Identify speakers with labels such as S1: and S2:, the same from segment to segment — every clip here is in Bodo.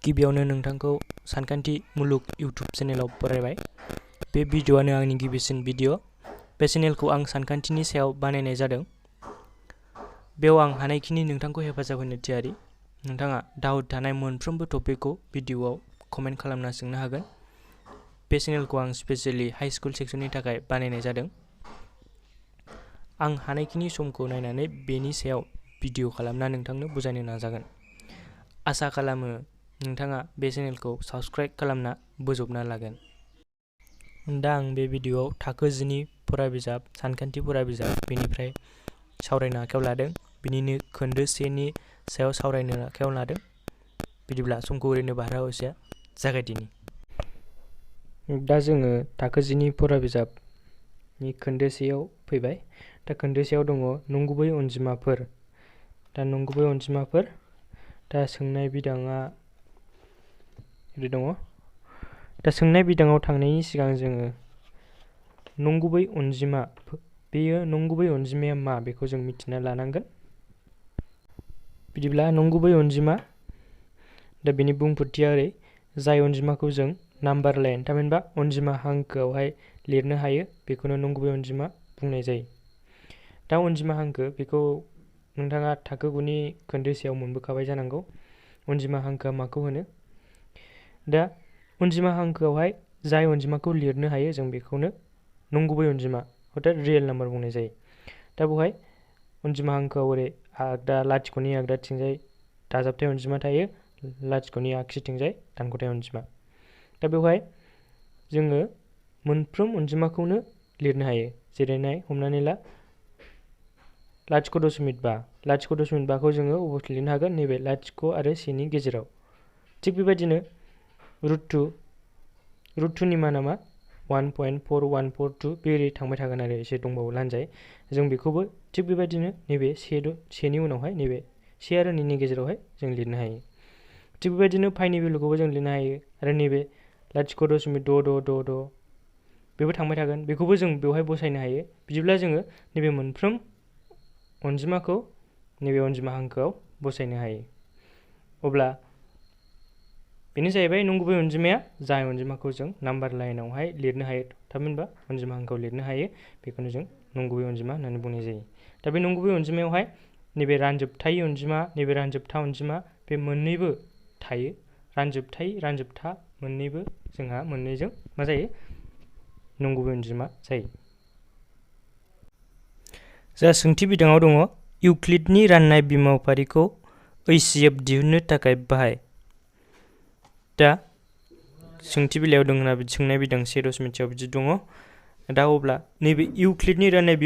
S1: गिबियावनो नोंथांखौ सानखान्थि मुलुग इउट्युब चेनेलाव बरायबाय। बे भिडिअ'आनो आंनि गिबिसिन भिडिअ'। बे चेनेलखौ आं सानखान्थिनि सायाव बानायनाय जादों। बेयाव आं हानायखिनि नोंथांखौ हेफाजाब होनो थियारि। नोंथाङा डाउट थानाय मोनफ्रोमबो टपिकखौ भिडिअ'आव कमेन्ट खालामना सोंनो हागोन। बे चेनेलखौ आं स्पेसियेलि हाई स्कुल सेक्सननि थाखाय बानायनाय जादों। आं हानायखिनि समखौ नायनानै बेनि सायाव भिडिअ' खालामना नोंथांनो बुजायनो नाजागोन। आसा खालामो नोंथाङा बे चेनेलखौ साबस्क्राइब खालामना बोजबना लागोन। दा आं बे भिडिअ'आव थाखो 10नि फरा बिजाब सानखान्थि फरा बिजाब बेनिफ्राय सावरायनो आखायाव लादों। बिनिनो खोन्दो 1नि सायाव सावरायनो आखायाव लादों। बिदिब्ला समखौ ओरैनो बारहोआलासे जागायदिनि। दा जोङो थाखो 10नि फरा बिजाबनि खोन्दो 1आव फैबाय। दा खोन्दो 1आव दङ नंगुबै अनजिमाफोर। दा नंगुबै अनजिमाफोर। दा सोंनाय बिदाङा बिदि दङ। दा सोंनाय बिदाङाव थांनायनि सिगां जोङो नंगुबै अनजिमा, बेयो नंगुबै अनजिमाया मा बेखौ जों मिथिना लानांगोन। बिदिब्ला नंगुबै अनजिमा, दा बेनि बुंफोरथिया ओरै, जाय अनजिमाखौ जों नाम्बार लाइन थामहिनबा अनजिमा हांखोआवहाय लिरनो हायो बेखौनो नंगुबै अनजिमा बुंनाय जायो। दा अनजिमा हांखो बेखौ नोंथाङा थाखो 9नि खोन्दो 1आव मोनबोखाबाय जानांगौ। अनजिमा हांखोआ माखौ होनो? दा अनजिमा हांखोआवहाय जाय अनजिमाखौ लिरनो हायो जों बेखौनो नंगुबै अनजिमा अर्थात रियेल नाम्बार बुंनाय जायो। दा बेवहाय अनजिमा हांखोआव ओरै आगदा लाथिख'नि आगदाथिंजाय दाजाबथाय अनजिमा थायो, लाथिख'नि आगसिथिंजाय दानख'थाय अनजिमा। दा बेवहाय जोङो मोनफ्रोम अनजिमाखौनो लिरनो हायो। जेरैहाय हमनानै ला लाथिख' दशमिक 5। लाथिख' दशमिक 5खौ जोङो अबेथिं लिरनो हागोन? नैबे लाथिख' आरो 1नि गेजेराव। थिग बेबायदिनो रुट 2नि माना मा? 1.4142 बे ओरै थांबाय थागोन आरो एसे दंबावो लानजाय। जों बेखौबो थिग बेबायदिनो नैबे 1नि उनावहाय नैबे 1 आरो 2नि गेजेरावहाय जों लिरनो हायो। थिग बेबायदिनो पाइनि भेलुखौबो जों लिरनो हायो आरो नैबे लाथिख' दशमिक 6666 बेबो थांबाय थागोन। बेखौबो जों बेवहाय बसायनो हायो। बिदिब्ला जोङो नैबे मोनफ्रोम अनजिमाखौ नैबे अनजिमा हांखोआव बसायनो हायो। अब्ला बेनो जाहैबाय नंगुबै अनजिमाया जाय अनजिमाखौ जों नाम्बार लाइनावहाय लिरनो हायो थामहिनबा अनजिमा हांखोआव लिरनो हायो बेखौनो जों नंगुबै अनजिमा होननानै बुंनाय जायो। दा बे नंगुबै अनजिमायावहाय नैबे रानजोबथाय अनजिमा, नैबे रानजोबथा अनजिमा बे मोननैबो थायो। रानजोबथाय, रानजोबथा मोननैबो जोंहा मोननैजों मा जायो? नंगुबै अनजिमा जायो। जा सोंथि बिदाङाव दङ इउक्लिडनि राननाय बिमावफारिखौ HCF दिहुननो थाखाय बाहाय। दा सोंथि बिलायाव दङ सोंनाय बिदां 1.2 बिदि दङ। दा अब्ला नैबे इउक्लिडनि राननाय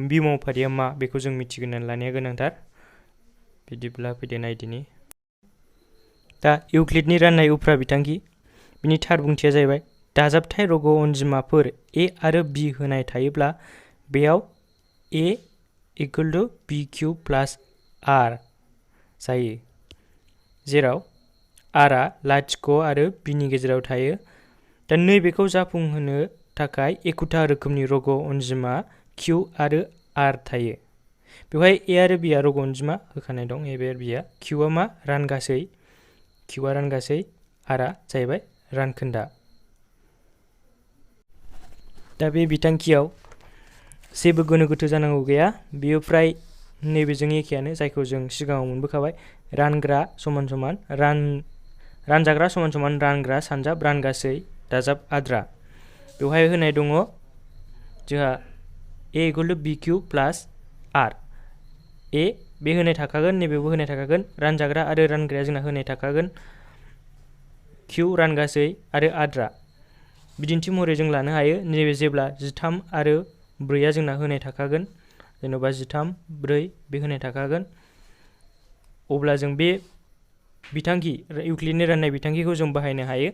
S1: बिमावफारिया मा बेखौ जों मिथिग्रोनानै लानाया गोनांथार। बिदिब्ला फैदो नायदिनि। दा इउक्लिडनि राननाय उफ्रा बिथांखि, बिनि थार बुंथिया जाहैबाय दाजाबथाय रग' अनजिमाफोर A आरो B होनाय थायोब्ला बेयाव A = BQ + R जायो, जेराव R आ लाथिख' आरो B नि गेजेराव थायो। दा नैबेखौ जाफुंहोनो थाखाय एखुथा रोखोमनि रग' अनजिमा Q आरो R थायो। बेवहाय A आरो B आ रग' अनजिमा होखानाय दं। A आरो B आ। Q आ मा? रानगासै। Q आ रानगासै, R आ जाहैबाय रानखोन्दा। दा बे बिथांखियाव जेबो गोनो गोथो जानांगौ गैया। बेयो फ्राय नैबेजों एखेयानो, जायखौ जों सिगाङाव मोनबोखाबाय। रानग्रा समान समान रानजाग्रा समान समान रानग्रा सानजाब रानगासै दाजाब आद्रा। बेवहाय होनाय दङ जोंहा A = BQ + R। A बे होनाय थाखागोन, नैबेबो होनाय थाखागोन। रानजाग्रा आरो रानग्राया जोंना होनाय थाखागोन। Q रानगासै आरो आद्रा। बिदिन्थि महरै जों लानो हायो नैबे जेब्ला 13 आरो 4 आ जोंना होनाय थाखागोन, जेन'बा 13, 4 बे होनाय थाखागोन। अब्ला जों बे बिथांखि इउक्लिडनि राननाय बिथांखिखौ जों बाहायनो हायो।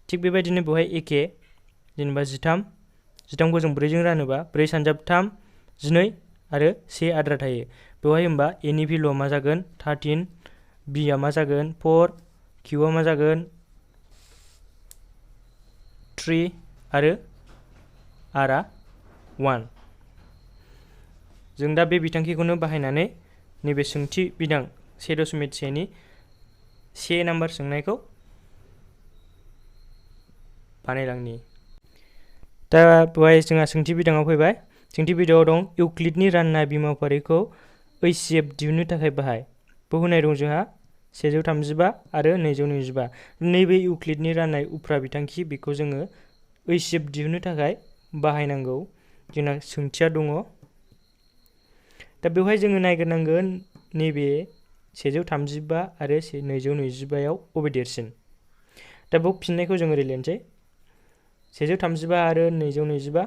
S1: थिग बेबायदिनो बेवहाय एखे, जेनेबा 13खौ जों 4 जों रानोबा 4 सानजाब 3, 12 आरो 1 आद्रा थायो। बेवहाय होमबा A नि भेलुआ मा जागोन? 13, B आ मा जागोन? 4, Q आ मा जागोन? 3 आरो R आ 1। जों दा बे बिथांखिखौनो बाहायनानै नैबे सोंथि बिदां 1.1 नि 1 नाम्बार सोंनायखौ बानायलांनि। दा बेवहाय जोंहा सोंथि बिदाङाव फैबाय। सोंथि बिदाङाव दं इउक्लिडनि राननाय बिमाफारिखौ HCF दिहुननो थाखाय बाहाय। बेयाव होनाय दं जोंहा 135 आरो 225। नैबे इउक्लिडनि राननाय उफ्रा बिथांखि बेखौ जोङो HCF दिहुननो थाखाय बाहायनांगौ। जोंना सोंथिया दङ। दा बेवहाय जोङो नायग्रोनांगोन नैबे 135 आरो 225 आव बबे देरसिन। दा बेयाव फिननायखौ जों ओरै लिरनोसै 135 आरो 225।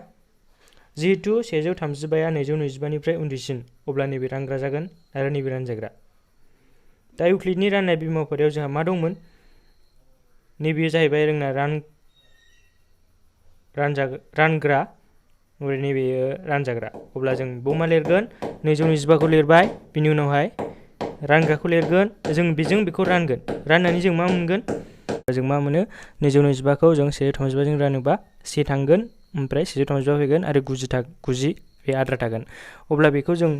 S1: जिहेतु 135 आ 225 निफ्राय उन्दैसिन अब्ला नैबे रानग्रा जागोन आरो नैबे रानजाग्रा। दा इउक्लिडनि राननाय बिमाफारियाव जोंहा मा दंमोन? नैबे जाहैबाय जोंना रानग्रा ओमफ्राय नैबे रानजाग्रा। अब्ला जों बेयाव मा लिरगोन? 225 खौ लिरबाय, बिनि उनावहाय रानग्राखौ लिरगोन। जों बेखौ रानगोन। राननानै जों मा मोनगोन? जों मा मोनो? 225 खौ जों 135 जों रानोबा 1 थांगोन, ओमफ्राय 135 फैगोन आरो 90 बे आद्रा थागोन। अब्ला बेखौ जों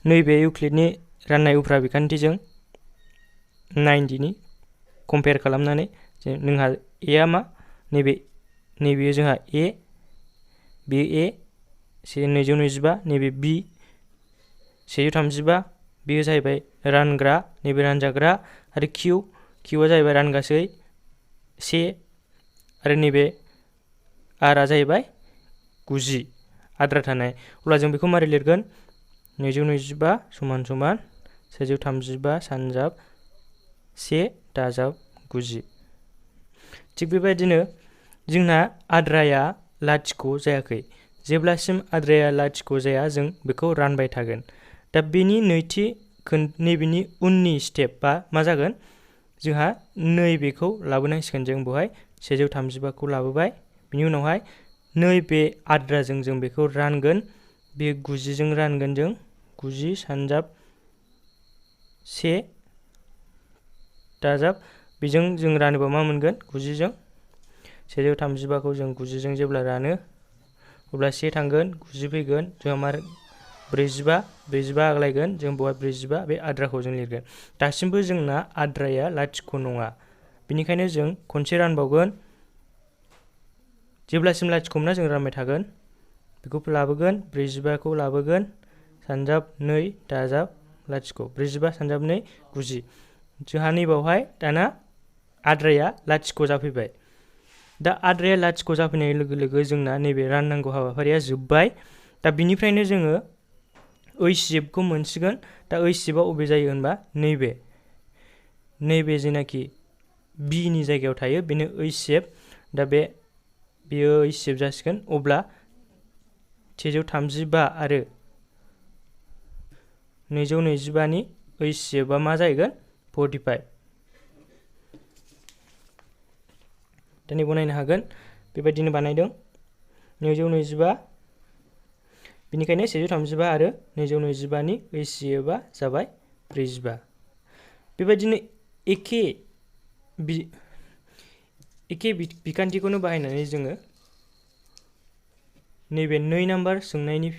S1: नैबे इउक्लिडनि राननाय उफ्रा बिखान्थिजों 90 कम्पेयार खालामनानै नोंहा एआ मा? नैबे जोंहा ए, बे ए 225, नैबे बि 135, बेयो जाहैबाय रानग्रा, नैबे रानजाग्रा आरो किउआ जाहैबाय रानगासै 1 आरो नैबे आरआ जाहैबाय 90 आद्रा थानाय। अब्ला जों बेखौ मारै लिरगोन? 225 समान 135 सानजाब 1 दाजाब 90। थिग बेबायदिनो जोंना आद्राया लाथिख' जायाखै। जेब्लासिम आद्राया लाथिख' जाया जों बेखौ रानबाय थागोन। दा बेनि नैबेनि उननि स्टेपआ मा जागोन? जोंहा नैबेखौ लाबोनांसिगोन। जों बेवहाय 135 खौ लाबोबाय, बिनि उनावहाय नैबे आद्राजों जों बेखौ रानगोन। बे 90 जों रानगोन जों 90 सानजाब 1 दाजाब। बेजों जों रानोबा मा मोनगोन? 90 जों 135 खौ जों 90 जों जेब्ला रानो अब्ला 1 थांगोन, 90 फैगोन, जोंहा मा 45 आग्लायगोन। जों बेवहाय 45 बे आद्राखौ जों लिरगोन। दासिमबो जोंना आद्राया लाथिख' नङा, बेनिखायनो जों खनसे रानबावगोन। जेब्लासिम लाथिख' मोना जों रानबाय थागोन। बेखौ लाबोगोन, 45 खौ लाबोगोन, सानजाब 2 दाजाब लाथिख', 45 सानजाब 2 90। जोंहा नैबावहाय दाना आद्राया लाथिख' जाफैबाय। दा आद्राया लाथिख' जाफैनाय लोगो लोगो जोंना नैबे राननांगौ हाबाफारिया जोब्बाय। दा बिनिफ्रायनो जोङो HCF खौ मोनसिगोन। दा HCF आ बबे जायो होनबा नैबे जेनाखि B नि जायगायाव थायो बेनो HCF। दा बेयो HCF जासिगोन। अब्ला 135 आरो 225 नि HCF आ मा जाहैगोन? 45। दा नैबेयाव नायनो हागोन, बेबायदिनो बानायदों 225। बेनिखायनो 135 आरो 225 नि HCF आ जाबाय 45। बेबायदिनो एखे बिखान्थिखौनो बाहायनानै जोङो नैबे 2 नाम्बार सोंनायनि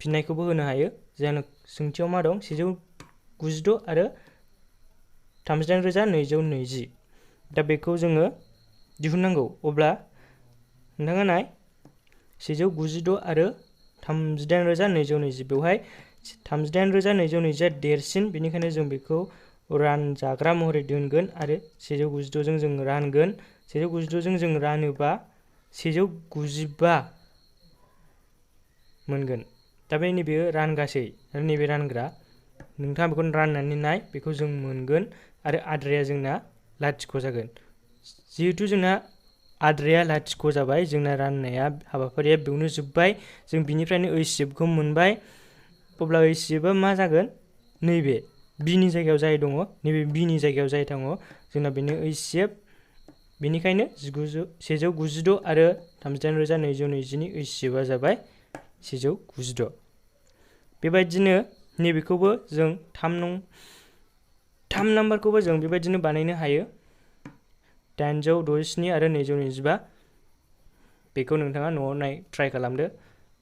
S1: फिननायखौबो होनो हायो। जोंना सोंथियाव मा दं? 196 आरो 38,220। दा बेखौ जोङो दिहुननांगौ। अब्ला नोंथाङा नाय 196 आरो 38,220। बेवहाय 38,220 देरसिन, बेनिखायनो जों बेखौ रानजाग्रा महरै दोनगोन आरो 196 जों रानगोन। 196 जों रानोबा 195 मोनगोन। दा नैबे रानगासै आरो नैबे रानग्रा, नोंथाङा बेखौ राननानै नाय, बेखौ जों मोनगोन आरो आद्राया जोंना लाथिख' जागोन। जिहेतु जोंना आद्राया लाथिख' जाबाय, जोंना राननाया हाबाफारिया बेयावनो जोब्बाय। जों बिनिफ्रायनो HCF खौ मोनबाय। अब्ला HCF आ मा जागोन? नैबे B नि जायगायाव जाय दङ, नैबे B नि जायगायाव जाय दङ जोंना बेनो HCF। बेनिखायनो 196 आरो 38,220 नि HCF आ जाबाय 196। बेबायदिनो नैबेखौबो जों 3 नाम्बारखौबो जों बेबायदिनो बानायनो हायो। 867 आरो 225। बेखौ नोंथाङा न'आव ट्राइ खालामदो।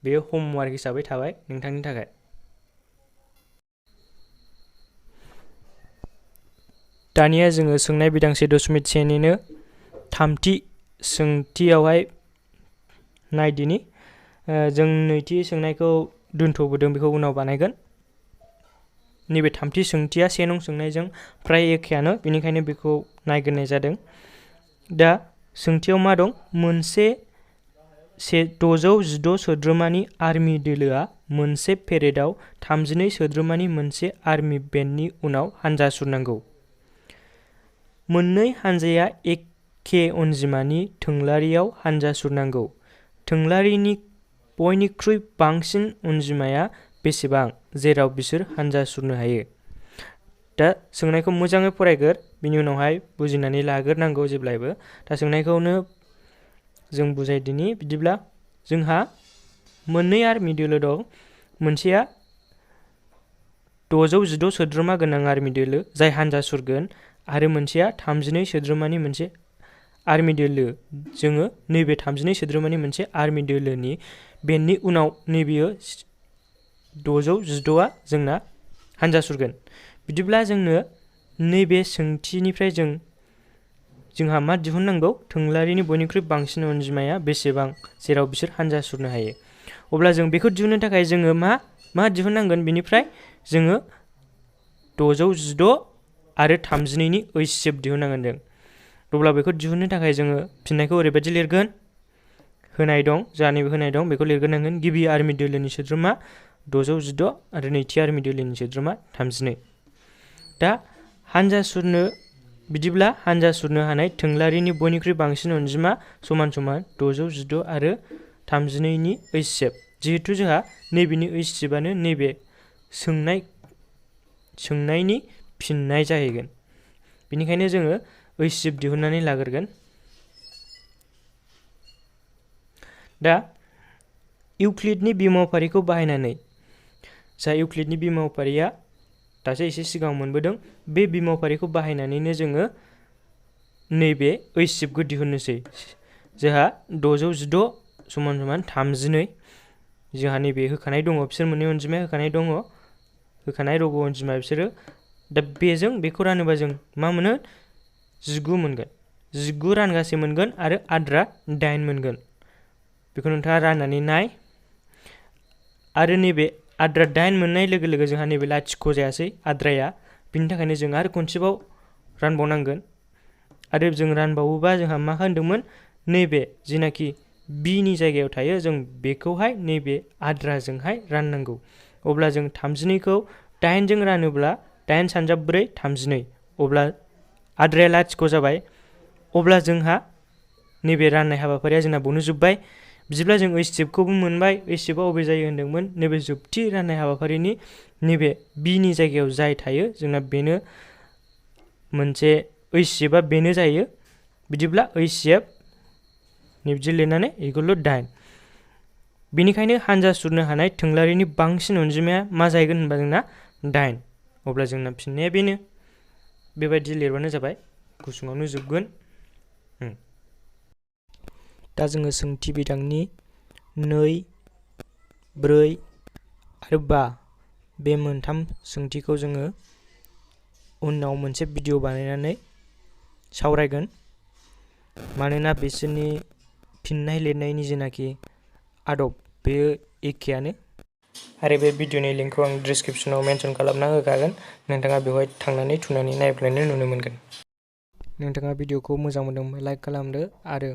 S1: बेयो हमवार्क हिसाबै थाबाय नोंथांनि थाखाय। दानिया जोङो सोंनाय बिदां 1.2 निनो थामथि सोंथियावहाय नायदिनि जों नैथि सोंनायखौ दोनथ'बोदों, बेखौ उनाव बानायगोन। नैबे थामथि सोंथिया 1 नं सोंनायजों फ्राय एखेयानो, बेनिखायनो बेखौ नायग्रोनाय जादों। दा सोंथियाव मा दं? मोनसे 616 सोद्रोमानि आर्मि दोलोआ मोनसे पेरेडआव 32 सोद्रोमानि मोनसे आर्मि बेन्डनि उनाव हानजा सुरनांगौ। मोननै हानजाया एखे अनजिमानि थोंलारियाव हानजा सुरनांगौ। थोंलारिनि बयनिख्रुइ बांसिन अनजिमाया बेसेबां जेराव बिसोर हानजा सुरनो हायो? दा सोंनायखौ मोजाङै फरायग्रो, बिनि उनावहाय बुजिनानै लाग्रोनांगौ जेब्लायबो। दा सोंनायखौनो जों बुजायदिनि। बिदिब्ला जोंहा मोननै आर्मि दोलो दं। मोनसेया 616 सोद्रोमा गोनां आर्मि दोलो जाय हानजा सुरगोन, आरो मोनसेया 32 सोद्रोमानि मोनसे आर्मि दोलो। जोङो नैबे 32 सोद्रोमानि मोनसे आर्मि दोलोनि बेन्डनि उनाव नैबेयो 616आ जोंना हानजा सुरगोन। बिदिब्ला जोंनो नैबे सोंथिनिफ्राय जोंहा मा दिहुननांगौ? थोंलारिनि बयनिख्रुइ बांसिन अनजिमाया बेसेबां जेराव बिसोर हानजा सुरनो हायो? अब्ला जों बेखौ दिहुननो थाखाय जोङो मा दिहुननांगोन? बिनिफ्राय जोङो 616 आरो 32नि HCF दिहुननांगोन जों। अब्ला बेखौ दिहुननो थाखाय जोङो फिननायखौ ओरैबायदि लिरगोन। होनाय दं, जाहानिबो होनाय दं, बेखौ लिरग्रोनांगोन। गिबि आर्मि दोलोनि सोद्रोमा 616 आरो नैथि आर्मि दोलोनि सोद्रोमा 32। दा बिदिब्ला हानजा सुरनो हानाय थोंलारिनि बयनिख्रुइ बांसिन अनजिमा समान 616 आरो 32नि HCF। जिहेथु जोंहा नैबेनि HCFआनो नैबे सोंनायनि फिननाय जाहैगोन। बेनिखायनो जोङो HCF दिहुननानै लाग्रोगोन। दा इउक्लिडनि बिमावफारिखौ बाहायनानै, जा इउक्लिडनि बिमावफारिया दासो एसे सिगाङाव मोनबोदों, बे बिमावफारिखौ बाहायनानैनो जोङो नैबे HCFखौ दिहुननोसै। जोंहा 616 समान 32। जोंहा नैबे होखानाय दङ, बिसोर मोननै अनजिमाया होखानाय दङ, होखानाय रग' अनजिमा बिसोरो। दा बेखौ रानोबा जों मा मोनो? 19 मोनगोन। 19 रानगासे मोनगोन आरो आद्रा 8 मोनगोन। बेखौ नोंथाङा राननानै नाय। आरो नैबे आद्रा 8 मोननाय लोगो लोगो जोंहा नैबे लाथिख' जायासै आद्राया, बिनि थाखायनो जों आरो खनसेबाव रानबावनांगोन। आरो जों रानबावोबा जोंहा मा होनदोंमोन? नैबे जिनाखि बिनि जायगायाव थायो, जों बेखौहाय नैबे आद्राजोंहाय राननांगौ। अब्ला जों 32खौ 8जों रानोब्ला 8 सानजाब 4 32। अब्ला आद्राया लाथिख' जाबाय। अब्ला जोंहा नैबे राननाय हाबाफारिया जोंना बावनो जोब्बाय। बिदिब्ला जों HCFखौबो मोनबाय। HCFआ अबे जायो होनदोंमोन? नैबे जोबथि राननाय हाबाफारिनि नैबे बिनि जायगायाव जाय थायो, जोंना बेनो मोनसे HCFआ बेनो जायो। बिदिब्ला HCF नैबिदि लिरनानै = 8। बेनिखायनो हानजा सुरनो हानाय थोंलारिनि बांसिन अनजिमाया मा जाहैगोन होनबा जोंना 8। अब्ला जोंना फिननाया बेनो। बेबायदि लिरबानो जाबाय, गुसुङावनो जोबगोन। दा जोङो सोंथि बिदांनि 2, 4 आरो 5 बे मोनथाम सोंथिखौ जोङो उनाव मोनसे भिडिअ बानायनानै सावरायगोन। मानोना बिसोरनि फिननाय लिरनायनि जेनाखि आदब, बेयो एखेयानो। आरो बे भिडिअनि लिंकखौ आं डिसक्रिप्शनाव मेनसन खालामना होखागोन। नोंथाङा बेवहाय थांनानै थुनानै नायब्लानो नुनो मोनगोन। नोंथाङा भिडिअखौ मोजां मोनदोंबा लाइक खालामदो आरो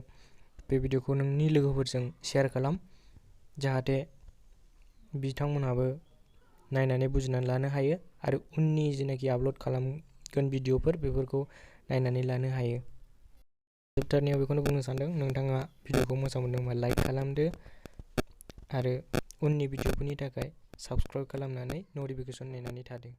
S1: बे भिडिअखौ नोंनि लोगोफोरजों शेयार खालाम, जाहाथे बिथांमोनहाबो नायनानै बुजिनानै लानो हायो आरो उननि जेनाखि आपल'ड खालामगोन भिडिअफोर, बेफोरखौ नायनानै लानो हायो। जोबथारनायाव बेखौनो बुंनो सानदों, नोंथाङा भिडिअखौ मोजां मोनदोंबा लाइक खालामदो आरो उननि भिडिअफोरनि थाखाय साबस्क्राइब खालामनानै नटिफिकेसन नायनानै थादो।